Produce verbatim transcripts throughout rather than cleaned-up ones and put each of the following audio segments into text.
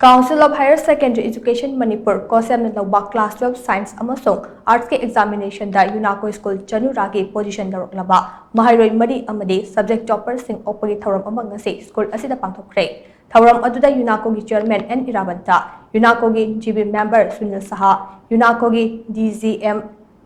Council of Higher Secondary Education Manipur, COHSEM ꯅ ꯂꯧꯕ class twelve science ꯑꯃꯁꯨꯡ arts ꯀꯤ examination ꯗ ꯌꯨꯅꯥꯀꯣ ꯁ꯭ꯀꯨꯜ ꯆꯅꯨꯔꯥꯒꯤ position ꯂꯧꯔꯛꯂꯕ ꯃꯍꯩꯔꯣꯏ ꯃꯔꯤ ꯑꯃꯗꯤ subject topper ꯁꯤꯡ ꯑꯣꯛꯄꯒꯤ ꯊꯧꯔꯝ ꯑꯃ ꯉꯁꯤ ꯁ꯭ꯀꯨꯜ ꯑꯁꯤꯗ ꯄꯥꯡꯊꯣꯛꯈ꯭ꯔꯦ꯫ ꯊꯧꯔꯝ ꯑꯗꯨꯗ ꯌꯨꯅꯥꯀꯣꯒꯤ chairman ꯑꯦꯟ ꯏꯔꯥꯕꯟꯇ, ꯌꯨꯅꯥꯀꯣꯒꯤ G B member Sunil Saha, ꯌꯨꯅꯥꯀꯣꯒꯤ D G M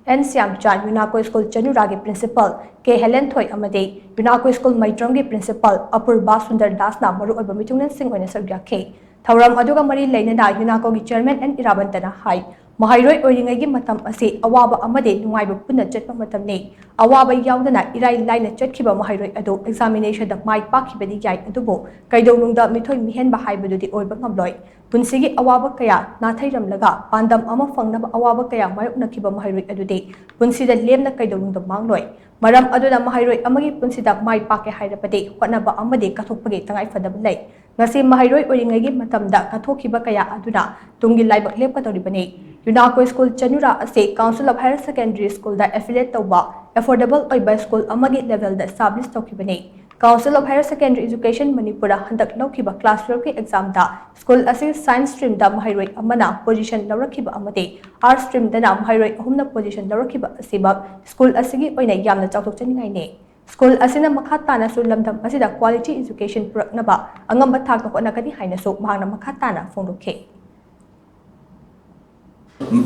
N Shyamchand, ꯌꯨꯅꯥꯀꯣ ꯁ꯭ꯀꯨꯜ ꯆꯅꯨꯔꯥꯒꯤ principal ꯀꯦ ꯍꯦꯂꯦꯟꯊꯣꯏ ꯑꯃꯗꯤ ꯌꯨꯅꯥꯀꯣ ꯁ꯭ꯀꯨꯜ ꯃꯩꯇ꯭ꯔꯝꯒꯤ principal ꯑꯄꯨꯔꯕꯥ ꯁꯨꯟꯗꯔ ꯗꯥꯁꯅ ꯃꯔꯨꯑꯣꯏꯕ ꯃꯤꯊꯨꯡꯂꯦꯟꯁꯤꯡ ꯑꯣꯏꯅ ꯁꯔꯨꯛ ꯌꯥꯈꯤ꯫ ꯊꯧꯔꯝ ꯑꯗꯨꯒ ꯃꯔꯤ ꯂꯩꯅꯅ ꯌꯨꯅꯥꯀꯣꯒꯤ chairman ꯑꯦꯟ ꯏꯔꯥꯕꯟꯇꯅ ꯍꯥꯏ, ꯃꯍꯩꯔꯣꯏ ꯑꯣꯏꯔꯤꯉꯩꯒꯤ ꯃꯇꯝ ꯑꯁꯤ ꯑꯋꯥꯕ ꯑꯃꯗꯤ ꯅꯨꯡꯉꯥꯏꯕ ꯄꯨꯟꯅ ꯆꯠꯄ ꯃꯇꯝꯅꯤ꯫ ꯑꯋꯥꯕ ꯌꯥꯎꯗꯅ ꯏꯔꯥꯏ ꯂꯥꯏꯅ ꯆꯠꯈꯤꯕ ꯃꯍꯩꯔꯣꯏ ꯑꯗꯨ examination ꯗ ꯃꯥꯏ ꯄꯥꯛꯈꯤꯕꯗꯤ ꯌꯥꯏ, ꯑꯗꯨꯕꯨ ꯀꯩꯗꯧꯅꯨꯡꯗ ꯃꯤꯊꯣꯏ ꯃꯤꯍꯦꯟꯕ ꯍꯥꯏꯕꯗꯨꯗꯤ ꯑꯣꯏꯕ ꯉꯝꯂꯣꯏ꯫ ꯄꯨꯟꯁꯤꯒꯤ ꯑꯋꯥꯕ ꯀꯌꯥ ꯅꯥꯊꯩꯔꯝꯂꯒ ꯄꯥꯟꯗꯝ ꯑꯃ ꯐꯪꯅꯕ ꯑꯋꯥꯕ ꯀꯌꯥ ꯃꯥꯌꯣꯛꯅꯈꯤꯕ ꯃꯍꯩꯔꯣꯏ ꯑꯗꯨꯗꯤ ꯄꯨꯟꯁꯤꯗ ꯂꯦꯝꯅ ꯀꯩꯗꯧꯅꯨꯡꯗ ꯃꯥꯡꯂꯣꯏ꯫ ꯃꯔꯝ ꯑꯗꯨꯅ ꯃꯍꯩꯔꯣꯏ ꯑꯃꯒꯤ ꯄꯨꯟꯁꯤꯗ ꯃꯥꯏ ꯄꯥꯛꯀꯦ ꯍꯥꯏꯔꯕꯗꯤ ꯍꯣꯠꯅꯕ ꯑꯃꯗꯤ ꯀꯠꯊꯣꯛꯄꯒꯤ ꯇꯉꯥꯏꯐꯗꯕ ꯂꯩ꯫ ꯉꯁꯤ ꯃꯍꯩꯔꯣꯏ ꯑꯣꯏꯔꯤꯉꯩꯒꯤ ꯃꯇꯝꯗ ꯀꯠꯊꯣꯛꯈꯤꯕ ꯀꯌꯥ ꯑꯗꯨꯅ ꯇꯨꯡꯒꯤ ꯂꯥꯏꯕꯛ ꯂꯦꯞꯀꯗꯧꯔꯤꯕꯅꯤ꯫ ꯌꯨꯅꯥꯀꯣ ꯁ꯭ꯀꯨꯜ ꯆꯅꯨꯔꯥ ꯑꯁꯤ Council of Higher Secondary School the affiliate ꯇꯧꯕ affordable ꯑꯣꯏꯕ ꯁ꯭ꯀꯨꯜ ꯑꯃꯒꯤ level ꯗ establish ꯇꯧꯈꯤꯕꯅꯤ꯫ Council of Higher Secondary Education ꯃꯅꯤꯄꯨꯔꯗ ꯍꯟꯗꯛ ꯂꯧꯈꯤꯕ class twelve ꯀꯤ exam ꯗ ꯁ꯭ꯀꯨꯜ ꯑꯁꯤ science stream ꯗ ꯃꯍꯩꯔꯣꯏ ꯑꯃꯅ position ꯂꯧꯔꯛꯈꯤꯕ ꯑꯃꯗꯤ arts stream ꯗꯅ ꯃꯍꯩꯔꯣꯏ ꯑꯍꯨꯝꯅ position ꯂꯧꯔꯛꯈꯤꯕ ꯑꯁꯤꯃꯛ ꯁ꯭ꯀꯨꯜ ꯑꯁꯤꯒꯤ ꯑꯣꯏꯅ ꯌꯥꯝꯅ ꯆꯥꯎꯊꯣꯛꯆꯅꯤꯡꯉꯥꯏꯅꯤ꯫ ꯁ꯭ꯀꯨꯜ ꯑꯁꯤꯅ ꯃꯈꯥ ꯇꯥꯅꯁꯨ ꯂꯝꯗꯝ ꯑꯁꯤꯗ quality education ꯄꯨꯔꯛꯅꯕ ꯑꯉꯝꯕ ꯊꯥꯛꯇ ꯍꯣꯠꯅꯒꯅꯤ ꯍꯥꯏꯅꯁꯨ ꯃꯍꯥꯛꯅ ꯃꯈꯥ ꯇꯥꯅ ꯐꯣꯡꯗꯣꯛꯈꯤ꯫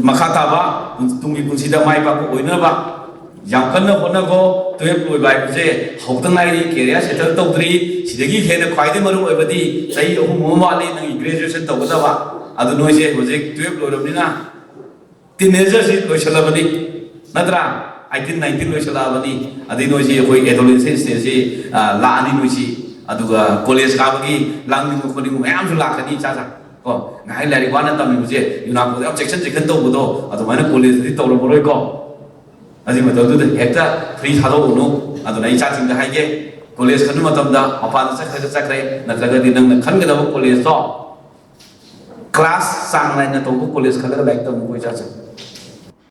ꯃꯈꯥ ꯇꯥꯕ ꯇꯨꯡꯒꯤ ꯄꯨꯟꯁꯤꯗ ꯃꯥꯏ ꯄꯥꯛꯄ ꯑꯣꯏꯅꯕ ꯌꯥꯝ ꯀꯟꯅ ꯍꯣꯠꯅꯈꯣ꯫ Twelve ꯂꯣꯏꯕ ꯍꯥꯏꯕꯁꯦ ꯍꯧꯗ ꯉꯥꯏꯔꯤ, career settle ꯇꯧꯗ꯭ꯔꯤ꯫ ꯁꯤꯗꯒꯤ ꯍꯦꯟꯅ ꯈ꯭ꯋꯥꯏꯗꯒꯤ ꯃꯔꯨ ꯑꯣꯏꯕꯗꯤ ꯆꯍꯤ ꯑꯍꯨꯝ ꯑꯃ ꯋꯥꯠꯂꯤ ꯅꯪꯒꯤ graduation ꯇꯧꯒꯗꯕ꯫ ꯑꯗꯨ ꯅꯣꯏꯁꯦ ꯍꯧꯖꯤꯛ twelve ꯂꯣꯏꯔꯕꯅꯤꯅ teenager ꯁꯤ ꯂꯣꯏꯁꯜꯂꯕꯅꯤ, ꯅꯠꯇ꯭ꯔꯥ? Eighteen nineteen ꯂꯣꯏꯁꯜꯂꯛꯑꯕꯅꯤ꯫ ꯑꯗꯩ ꯅꯣꯏꯁꯤ ꯑꯩꯈꯣꯏ adolescent stage ꯁꯤ, ꯑ, ꯂꯥꯛꯑꯅꯤ ꯅꯣꯏꯁꯤ꯫ ꯑꯗꯨꯒ college ꯀꯥꯕꯒꯤ ꯂꯥꯡꯅꯤꯡꯕ ꯈꯣꯠꯅꯤꯡꯕ ꯃꯌꯥꯝꯁꯨ ꯂꯥꯛꯀꯅꯤ, ꯏꯆꯥ ꯆꯥ꯫ ꯀꯣ, ꯉꯥꯏꯍꯥꯛ ꯂꯥꯏꯔꯤꯛ ꯋꯥꯅ ꯇꯝꯃꯤꯕꯁꯦ ꯌꯨꯅꯥꯀꯣꯗ ꯌꯥꯝ ꯆꯦꯛꯁꯤꯟ ꯆꯦꯛꯁꯤꯟ ꯇꯧꯕꯗꯣ ꯑꯗꯨꯃꯥꯏꯅ college ꯇꯗꯤ ꯇꯧꯔꯝꯃꯔꯣꯏꯀꯣ꯫ ꯑꯗꯨꯒꯤ ꯃꯇꯝꯗꯨꯗ ꯍꯦꯛꯇ free ꯊꯥꯗꯣꯛꯎꯅꯨ꯫ ꯑꯗꯨꯅ ꯑꯩ ꯏꯆꯥꯁꯤꯡꯗ ꯍꯥꯏꯒꯦ, college ꯈꯟꯕ ꯃꯇꯝꯗ ꯃꯄꯥꯟꯗ ꯆꯠꯈ꯭ꯔꯒ ꯆꯠꯈ꯭ꯔꯦ, ꯅꯠꯇ꯭ꯔꯒꯗꯤ ꯅꯪꯅ ꯈꯟꯒꯗꯕ college ꯇꯣ class ꯆꯥꯡ ꯅꯥꯏꯅ ꯇꯧꯕ college ꯈꯜꯂꯒ ꯂꯥꯏꯔꯤꯛ ꯇꯝꯃꯨꯀꯣ ꯏꯆꯥꯁꯤꯡ꯫